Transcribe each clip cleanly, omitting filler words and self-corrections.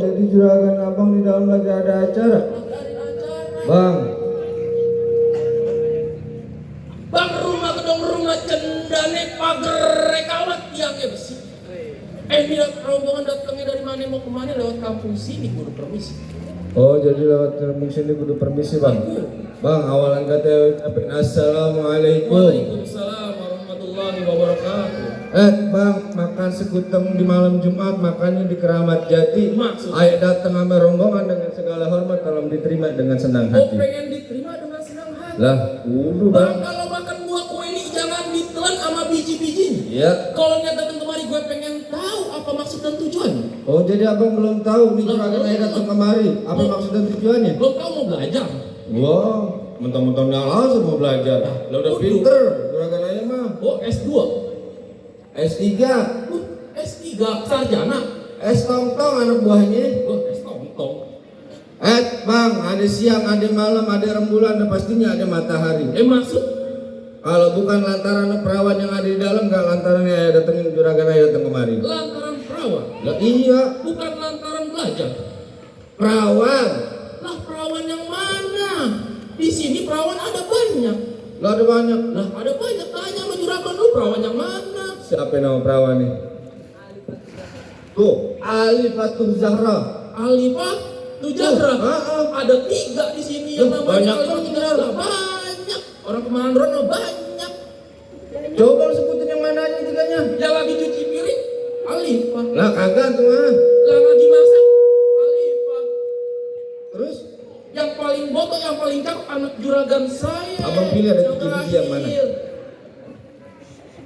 jadi juragan abang di dalam lagi ada acara. Bang, Bang rumah kedong rumah cendane pagar rekawat tiang besi. Ini rombongan datangnya dari mana mau kemana lewat kampung sini kudu permisi. oh jadi lewat kampung sini kudu permisi bang. Bang, awalan kata assalamualaikum. Waalaikumsalam warahmatullahi wabarakatuh. Bang, makan sekuteng di malam Jumat, makannya di Keramat Jati. Maksud? Ayo datang sama rombongan dengan segala hormat, tolong diterima dengan senang Oh hati. pengen diterima dengan senang hati. Lah, kudu Bang bang. kalau makan buah kue ini jangan ditelan sama biji-bijinya. Iya. Kalau niat datang kemari gue pengen tahu apa maksud dan tujuannya. Oh jadi abang belum tahu nih juragan ayo datang kemari. Apa maksud dan tujuannya? Belum tahu mau belajar. Wah, mentang-mentang dia langsung mau belajar. Lah udah pinter, juragan aja mah. Oh S2. S3, S3 sarjana. S tongtong anak buahnya. Oh S tongtong. Bang, ada siang, ada malam, ada rembulan, ada pastinya ada matahari. Maksud? Kalau bukan lantaran perawan yang ada di dalam, nggak lantaran ya datengin juragan ayo datang kemari. Lantaran perawan. Lah iya, Bukan lantaran belajar. perawan. Lah perawan yang mana? Di sini perawan ada banyak. Lah ada banyak. Lah ada banyak, tanya sama juragan lu perawan yang mana? Siapa nama perawan nih? Tuh, Alifatul Zahra. Alifah Tujahra. Ada 3 di sini yang Loh, namanya banyak Alifah banget. Tujahra. Banyak. Orang kemarin banyak. Coba lu sebutin yang mana aja tiganya. Yang lagi cuci piring Alifah. Lah kagak tuh mah. Yang lagi masak Alifah. Terus Yang paling botok, yang paling cakep anak juragan saya. abang pilih ada Yang 3 biji yang mana? terakhir.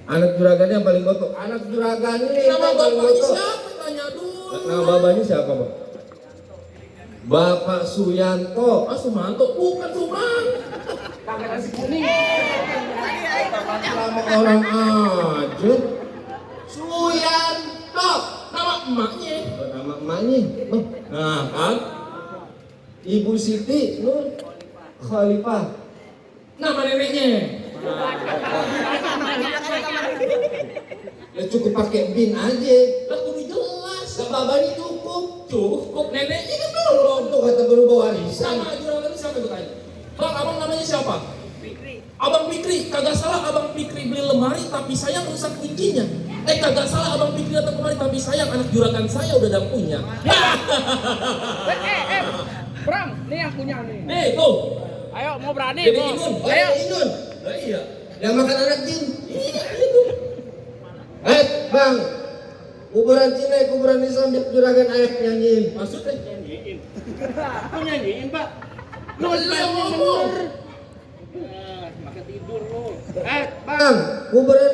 Anak juragannya yang paling botok. Anak juragannya yang Nama paling bapaknya botok. siapa? Tanya dulu. Nama bapaknya siapa bang? Bapak Suyanto. Ah Sumanto, bukan Sumanto. Pakai nasi kuning. Nama orang aja. Suyanto. Nama emaknya. Nama emaknya. Oh, Nah kan, Ibu Siti Nur Khalifah. nama neneknya. Ya cukup pakai bin aja. Lah kudu jelas. Gak babanya cukup. Cukup neneknya kan belum. Untuk kata berubah warisan. Sama juragan ini siapa itu tanya? Bang, abang namanya siapa? Abang Fikri, kagak salah Abang Fikri beli lemari tapi sayang rusak kuncinya. Kagak salah Abang Fikri datang kemari tapi sayang anak juragan saya udah ada punya. Bram, nih yang punya nih. Nih tuh, Ayo mau berani, Jadi bos. Inun. Ayo. Inun. lah iya. Yang makan anak jin. Iya itu. Bang. Kuburan Cina, kuburan Islam, juragan ayah nyanyiin. Maksudnya? Aku nyanyiin, Pak. Lu yang ngomong. Makan tidur lu. Bang, kuburan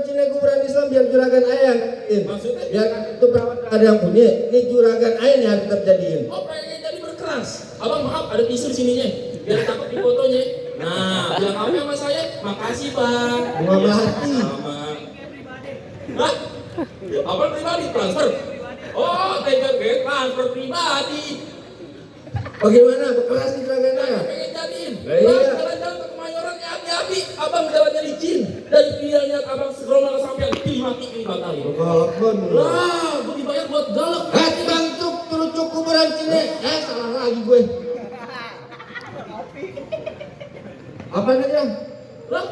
Cina, kuburan Islam, biar juragan ayah nyanyiin. Maksudnya? Biar itu perawat ada yang punya. Ini juragan ayah yang harus tetap jadiin. Oh pengen jadi berkeras. Abang maaf ada tisu di sininya. Biar takut di fotonya. Nah, bilang apa sama saya? Makasih bang. Bunga melati. Sama. Hah? Apa pribadi transfer? Oh, TPP transfer pribadi. Bagaimana? Berkeras di juragan ayah? Pengen jadiin. Lah iya. Bang, jalan-jalan ke Kemayoran ya hati-hati. Abang jalannya licin. Dari pilihannya abang segerombol sampai pilih mati 5 kali. Galak banget. Lah, gue dibayar buat galak. Bang, turucuk kuburan Cina. Salah lagi gue. Apa dia? Lah,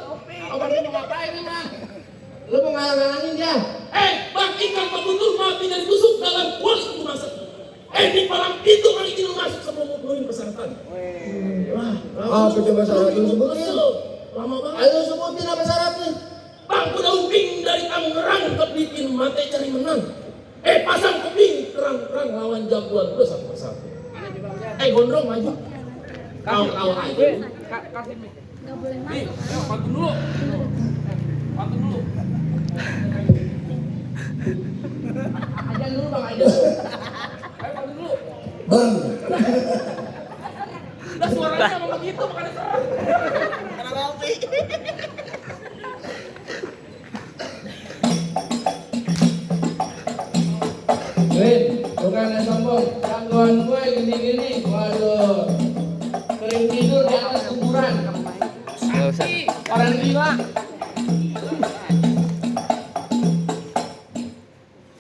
abang ini mau ngapain nih, Bang? Lu mau ngalang-ngalangin dia? Bang, ikan tertutup mati dari tusuk dalam kuali itu masak. Di palang pintu kali ini lu masuk sebelum ngomongin persyaratan. Wah, Apa coba syaratnya sebutin? Lama banget. Ayo sebutin apa syaratnya? Bang, kuda uping dari Tangerang ke bikin mate cari menang. Pasang kuping terang-terang lawan jagoan gue satu-satu. Gondrong maju. Kau aja. Kasih mic. Nih, pantun dulu. Pantun dulu. Ajan dulu Bang, ajan. Ayo pantun dulu. Bang, Lah suaranya emang begitu, makanya serem. Karena kopi. Win, bukan sombong. Jagoan gue gini-gini. Waduh. Sering tidur di atas kuburan. Orang gila.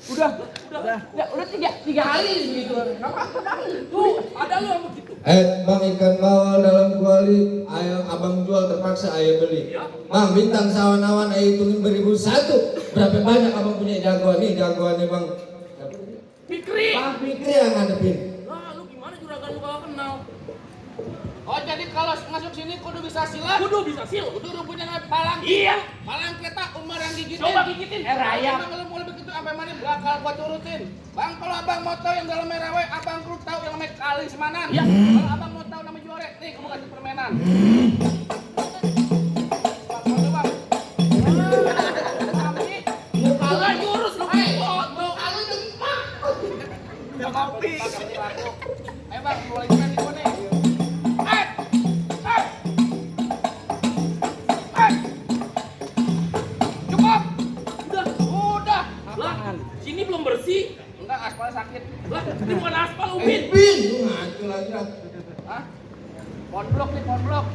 Udah. Udah 3 tiga hari gitu. Enggak apa-apa Bang. Tuh, ada lu yang begitu. Bang ikan bawal dalam kuali, ayo abang jual terpaksa ayo beli. Bang bintang sawan-awan ayo hitungin beribu satu. Berapa banyak abang punya jagoan nih bang? Fikri. Bang Fikri yang ngadepin. Lah, lu gimana juragan lu kalau kenal? Oh jadi kalau masuk sini kudu bisa silat. Kudu bisa sil. Kudu punya palang. Iya. Palang kita umar yang gigitin. Coba gigitin. Raya. Kalau mau begitu sampai mana bakal gua turutin. Bang kalau abang mau tahu yang dalam merah abang perlu tahu yang namanya kali semanan. Iya. Kalau abang mau tahu nama juara, nih kamu kasih permainan. Bang, mau coba. Kami. Muka jurus lu. Tuh kali dempak. Udah kopi. Ayo bang, mulai main di sini. Cukup. Udah. Lah, sini belum bersih. Enggak, aspalnya sakit. Lah, ini bukan aspal, Upin. Bin, lu ngaco lagi dah. Hah? Ponblok nih, ponblok.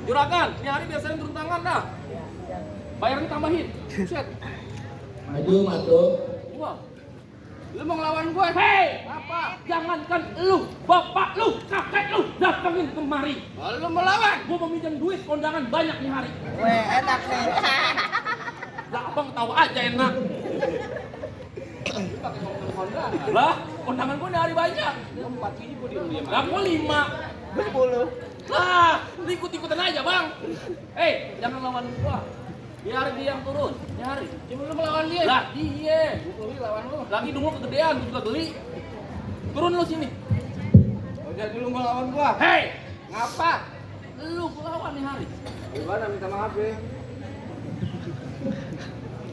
Juragan, ini hari biasanya turun tangan dah. Bayarnya tambahin. Buset. Maju matu. Wah. Lu mau ngelawan gue? Hei, Apa? jangankan lu, bapak lu, kakek lu datangin kemari. Oh, lu mau lawan? Gua mau minjem duit kondangan banyak nih hari. Weh, enak nih. Lah, abang tahu aja enak. Lu pakai ngomong kondangan. Lah, kondangan gua nih hari banyak. Lu 4 biji gue diem-diem. Lah, gua 5. 10. Lah, lu ikut-ikutan aja, Bang. Hei, jangan lawan gua. Biar dia yang turun. Ini hari. Cuma lu melawan dia. Lah, dia. Lu lawan lu. Lagi dulu kegedean, gua juga geli. Turun lu sini. Oh, jadi lu mau lawan gua? Hei, Ngapa? lu gua lawan nih hari. Gimana minta maaf ya?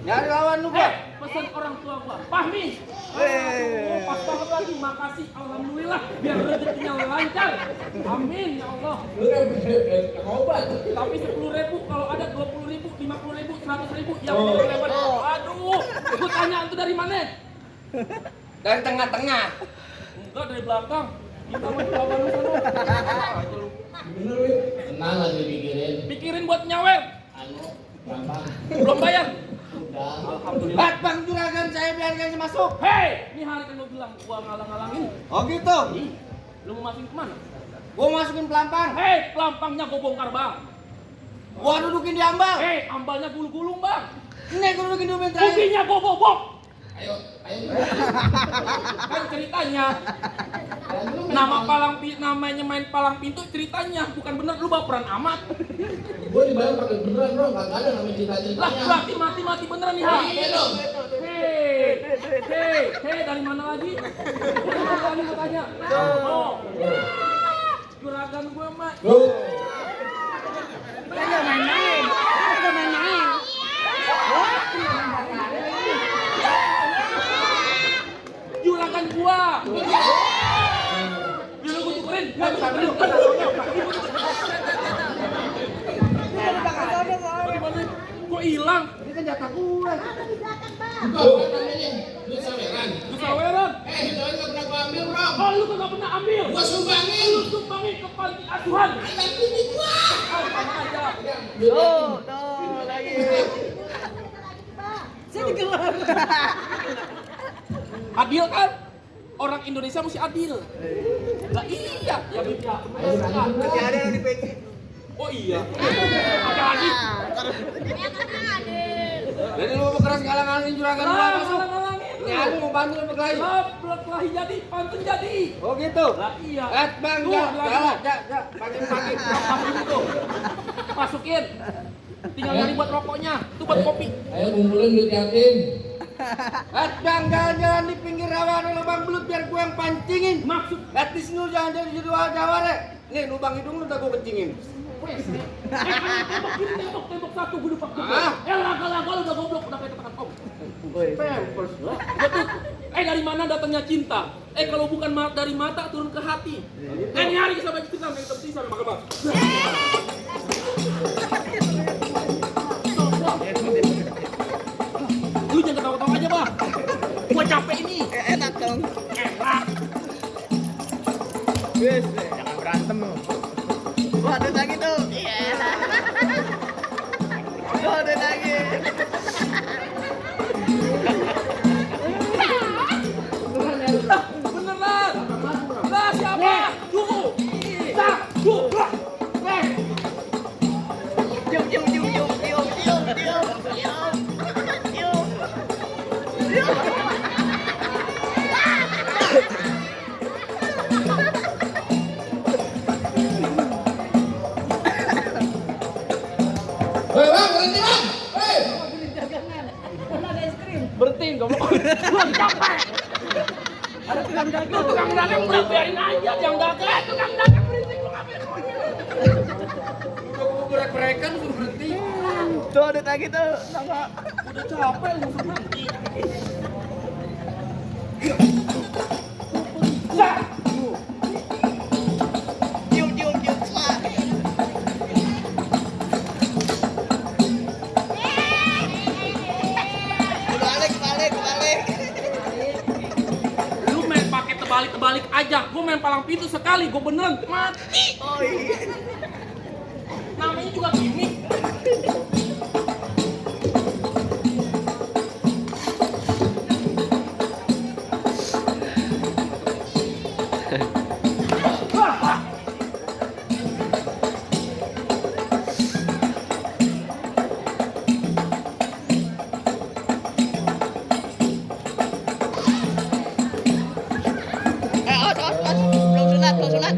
Nyari lawan lu gua. Pesan orang tua gua, Fahmi. Oh, pas banget lagi, makasih, alhamdulillah, biar rezekinya lancar. Amin ya Allah. Lu kan obat. Tapi 10.000 kalau ada 20.000, 50.000, 100.000 yang mau lewat. Aduh, gua tanya itu dari mana? Dari tengah-tengah. Enggak, dari belakang. Kita mau lawan lu sana. Bener Win. Tenang lagi pikirin. Pikirin buat nyawer. Anu, gampang. Belum bayar. Udah. Alhamdulillah. Bat bang juragan saya biarkan saya masuk. Hei, ini hari kan lu bilang gua ngalang-ngalangin. Oh gitu. Ih, lu mau masukin kemana? Gua masukin pelampang. Hei, pelampangnya gua bongkar, Bang. Gua dudukin di ambal. Hei, ambalnya gulung-gulung, Bang. Ini gua dudukin di ubin terakhir. Kopinya gua bobok. Ayo. Kan ceritanya. Ayo. Namanya main palang pintu ceritanya, bukan bener lu baperan amat. Gua dibayar pakai beneran bro, nggak ada namanya Lah, cerita-ceritanya. berarti mati beneran nih, Ha. Iya dong. Hei, dari mana lagi? Dari mana lagi gua tanya? Oh. Juragan gua mah. Bro, Juragan gua. Biar gua tukerin. Kok hilang? Ini kan jatah gue. buka apa namanya? Lu saweran. Lu saweran. Lu saweran nggak pernah gua ambil bro. Oh, lu kagak pernah ambil. Gua sumbangin. Lu sumbangin ke panti asuhan. Anak ini gua. Oh, sama aja. Tuh, lagi. Adil kan? Orang Indonesia mesti adil. Lah iya, ya bisa. Masih ada yang di peci. Oh iya. Ada lagi. Jadi lu mau keras ngalang-ngalangin juragan gua Lah, masuk. ngalang-ngalangin. Ini aku mau bantu lu berkelahi. Lah, berkelahi jadi, pantun jadi. Oh gitu. Lah iya. Bang, Tuh, ja. Pagi-pagi. Pagi itu. Masukin. Tinggal nyari buat rokoknya. Itu buat kopi. Ayo kumpulin duit yatim. Bang, jalan-jalan di pinggir rawa ada lubang belut biar gue yang pancingin. Maksud Di sini lu jangan jadi jawara. Nih lubang hidung lu udah gue kencingin. tembok satu gue lupa. Ah. Laga-laga lu udah goblok, udah kayak katakan om. Pampers. Betul. Dari mana datangnya cinta? Kalau bukan dari mata turun ke hati. Ini hari sampai kita main tepi sampai makan. Lu jangan ketawa-ketawa aja, Bang. Gua capek ini. Enak dong. Enak. Yes, jangan berantem lu. Waduh lagi tuh. Iya. Waduh lagi. Gua capek. Ada tukang dagang. Tukang dagang udah biarin aja yang dagang. Tukang dagang berisik lu ngambil mobil. Gua berek-berekan suruh berhenti. Tuh ada lagi tuh sama. Udah capek lu suruh berhenti. Sah. Cium cium cium. Kebalik kebalik kebalik. Lu main pakai terbalik-terbalik aja. Gua main palang pintu sekali, gua beneran mati. Oh iya. Namanya juga gimmick. Belum sunat belum sunat.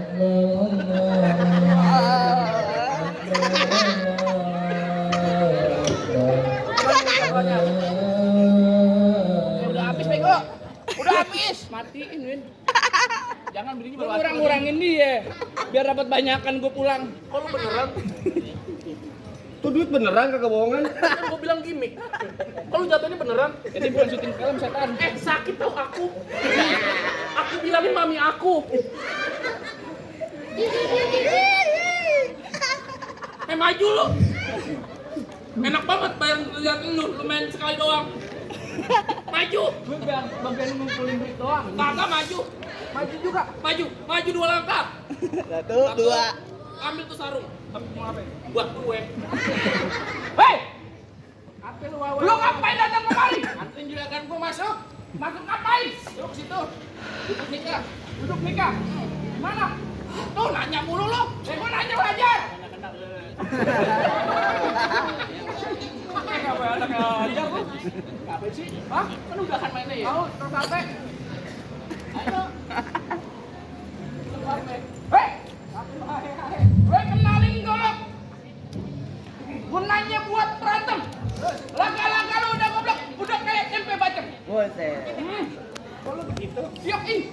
Udah habis bego. Udah habis. Matiin Win. Jangan belinya baru ngurang-ngurangin dia. Biar dapat banyakan gue pulang. Kok lu beneran? Tuh duit beneran kagak bohongan. Kan gue bilang gimmick. Kalau jatuhnya beneran. Jadi bukan syuting film setan. Sakit tau aku. Aku bilangin mami aku. Maju lu. Enak banget bayar liatin lu main sekali doang. Maju. Gue bagian ngumpulin duit doang. Kagak maju. Maju juga. Maju 2 langkah. Satu dua. Ambil tuh sarung. Ambil mau apa? Buat gue. Hei! Apa lu ngapain datang kemari? Anterin juragan gue masuk. Masuk ngapain? Duduk situ. Duduk nikah. Mana? Tuh nanya mulu lo. Saya mau nanya wajar. Kenapa anak aja lu? Ngapain sih? Hah? Kan udah kan mainnya ya? Mau terus sampai. Ayo. Hei! Gue kenalin golok. Gunanya buat berantem. Laga-laga lu udah goblok. Udah kayak tempe bacem. Buset. Kalau begitu. Siap ih.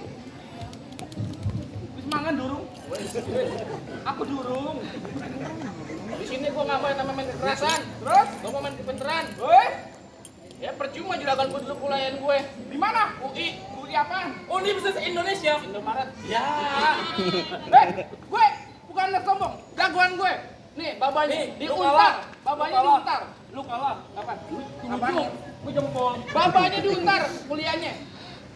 Wis mangan durung. Aku durung. Di sini gua nggak main main kekerasan. Terus? Gua mau main kebenaran. Woi. Ya percuma juragan gua dulu pelayan gue. Di mana? UI. UI apa? Universitas Indonesia. Indomaret. Ya. Gue bukan anak sombong. Jagoan gue. Nih, babanya diuntar. Babanya diuntar. Lu kalah. Kapan? Apanya? Gue jempol. Babanya diuntar kuliahnya.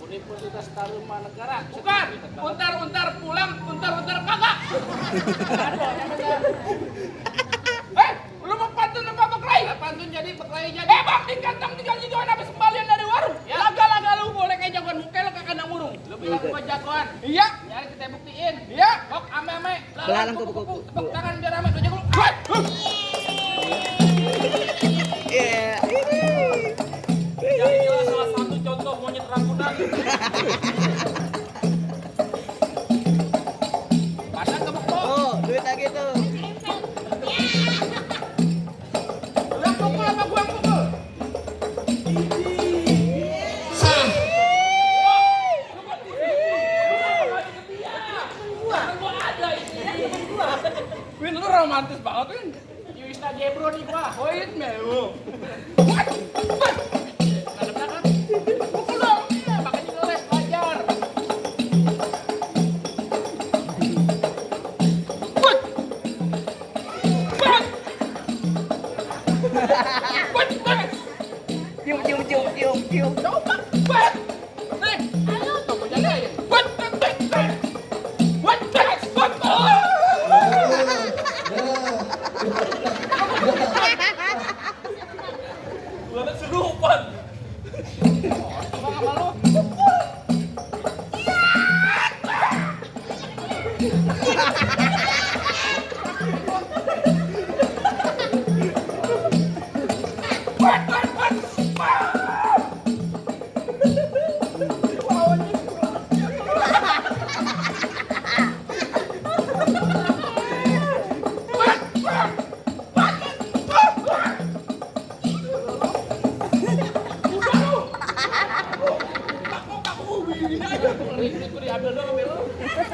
Universitas Tarumanegara. Bukan. Untar pulang, untar kagak. Lu mau pantun apa berkelahi? Pantun jadi berkelahi jadi. Bang, di kantong tinggal jagoan habis kembalian dari warung. Ya. Laga-laga lu boleh kayak jagoan muka lu kagak kandang burung. Lu bilang gua jagoan. Iya. Nyari kita buktiin. Iya. Kok ame-ame. Belalang kupu-kupu. Tepuk tangan biar ame lu jago. Iya. Jadi inilah salah satu contoh monyet ragunan. Pasang tepuk kok. Oh, duit lagi tuh. Lu yang pukul apa gua yang pukul? Sah. Gua ada ini. Win lu romantis banget Win. Yuista Gebro nih gua. Win melu. Ada belakang. Pukul dong. Makanya ngeles belajar. Cium cium cium cium cium. Coba. Bat. Nih. Ayo. Tunggu jagain. Bat. Gua ada serupan. Bang sama lu.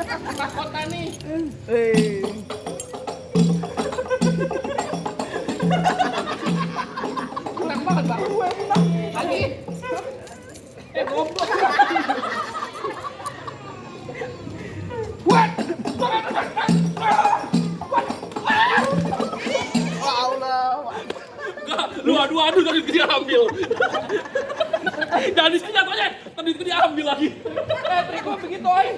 Mahkota nih. Eh. Kurang banget bang. Lagi. Goblok. What? Enggak, lu adu-adu tadi dia ambil. Jangan di sini jatuhnya, tadi itu dia ambil lagi. Trik gua begitu ay.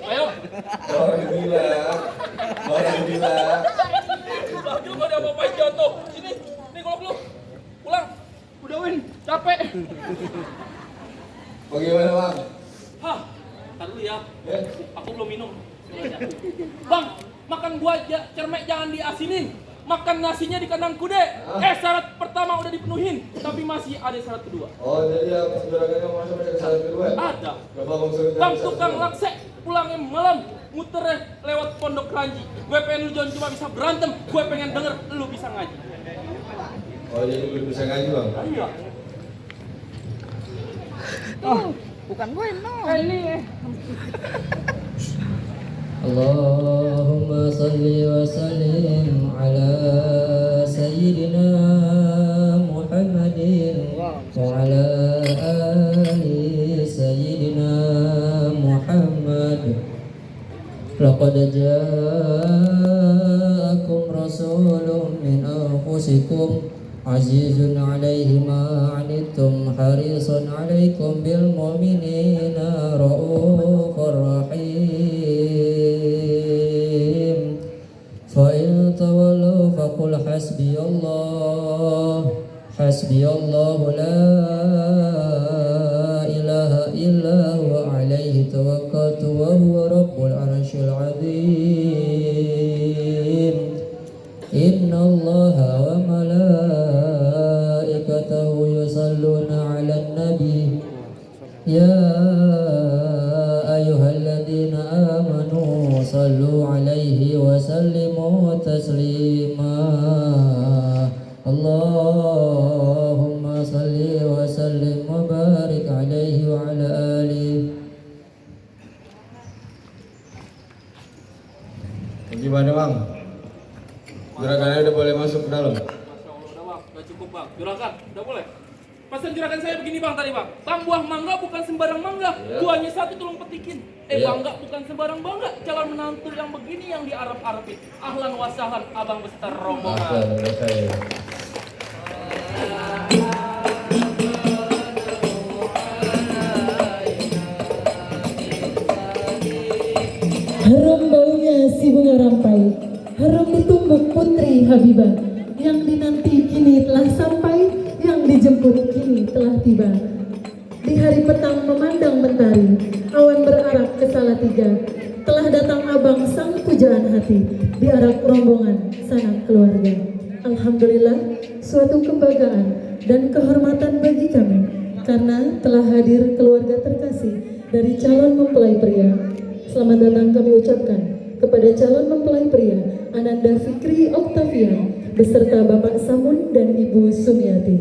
Ayo, Orang gila. Orang gila. lagi lu gak ada apa-apa jatuh. Sini, nih golok lu. Pulang. Udah Win, capek. Bagaimana bang? Hah, tar dulu ya. Ya. Aku belum minum. Bang, makan buah cermek jangan diasinin. Makan nasinya di kandang kude. Syarat pertama udah dipenuhin, tapi masih ada syarat kedua. Oh jadi apa juragannya masuk ke salah kedua? Ada. Berapa bang suruh Bang tukang lakse pulangnya malam muternya lewat pondok keranji. Gue pengen lu jangan cuma bisa berantem, gue pengen denger lu bisa ngaji. Oh jadi belum bisa ngaji bang? Iya. Bukan gue, no. Ini اللهم صل وسلم على سيدنا محمد وعلى آل سيدنا محمد لقد جاءكم رسول من أنفسكم عزيز عليه ما عنتم حريص عليكم بالمؤمنين رؤوف رحيم فإن تولوا فقل حسبي الله لا إله إلا هو عليه توكلت وهو رب العرش العظيم إن الله وملائكته يصلون على النبي يا أيها الذين آمنوا صلوا عليه وسلموا تسليما اللهم صل وسلم وبارك عليه وعلى آله. Gimana bang? Juragannya udah boleh masuk ke dalam? Masya Allah, udah bang, udah cukup bang. Juragan, udah boleh. Pesan juragan saya begini bang tadi bang. Bang, buah mangga bukan sembarang mangga. Iya. Buahnya satu tolong petikin. Iya. Bangga bukan sembarang bangga. Calon menantu yang begini yang diarep-arepin. Ahlan wa sahlan, abang beserta rombongan. Asal udah saya. Harum baunya si bunga rampai, harum ditumbuk putri Habibah. Yang dinanti kini telah sampai, yang dijemput kini telah tiba. Di hari petang memandang mentari, awan berarak ke Salatiga. Telah datang abang sang pujaan hati, diarak rombongan sanak keluarga. Alhamdulillah, suatu kebanggaan dan kehormatan bagi kami, karena telah hadir keluarga terkasih dari calon mempelai pria. Selamat datang kami ucapkan kepada calon mempelai pria Ananda Fikri Octavian beserta Bapak Samun dan Ibu Sumiati.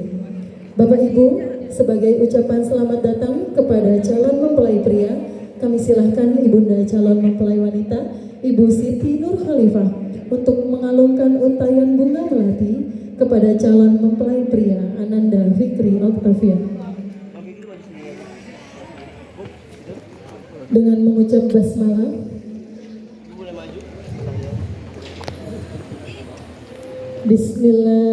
Bapak Ibu, sebagai ucapan selamat datang kepada calon mempelai pria, kami silahkan Ibunda calon mempelai wanita Ibu Siti Nur Khalifah untuk mengalungkan untayan bunga melati kepada calon mempelai pria Ananda Fikri Octavian. Dengan mengucap basmalah, Bismillah.